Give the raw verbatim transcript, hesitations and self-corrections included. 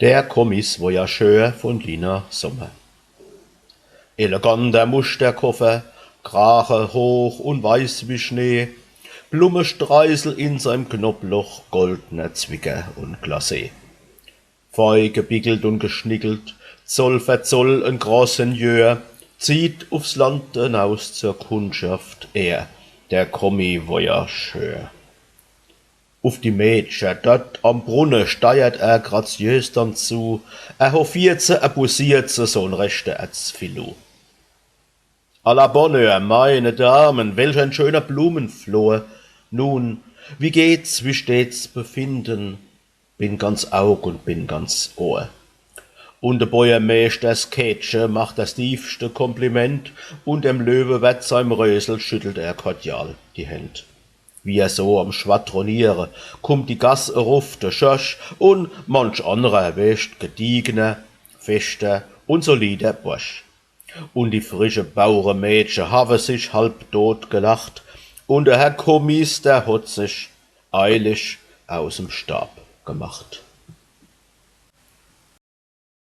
Der Commis-Voyageur von Lina Sommer. Eleganter Muschterkoffer, Krache hoch und weiß wie Schnee, Blummestreisel in seim Knopploch, goldner Zwicker und Glacé. Fei gebickelt und geschnickelt, Zoll für Zoll en Grand Seigneur, zieht ufs Land enaus zur Kundschaft er, der Commis-Voyageur. Uf die Mädcher dort am Brunne steiert er graziös dann zu, er hofiert se, er bussiert se, so'n rechter Erzfilou. À la bonne heure, meine Damen, welch ein schöner Blumenflor. Nun, wie geht's, wie steht's Befinden? Bin ganz Aug und bin ganz Ohr. Und de Bojermeeschters Kätche macht das tiefste Kompliment und dem Löwewert seim Rösel schüttelt er kordial die Händ. Wie er so am Schwadroniere kummt die Gass eruff, de Schorsch und manch annerer, weescht, gediegener, feschter und solider Borsch. Und die frische Bauremädche hawe sich halbtot gelacht und de Herr Kommis, der hot sich eilig aus em Staab gemacht.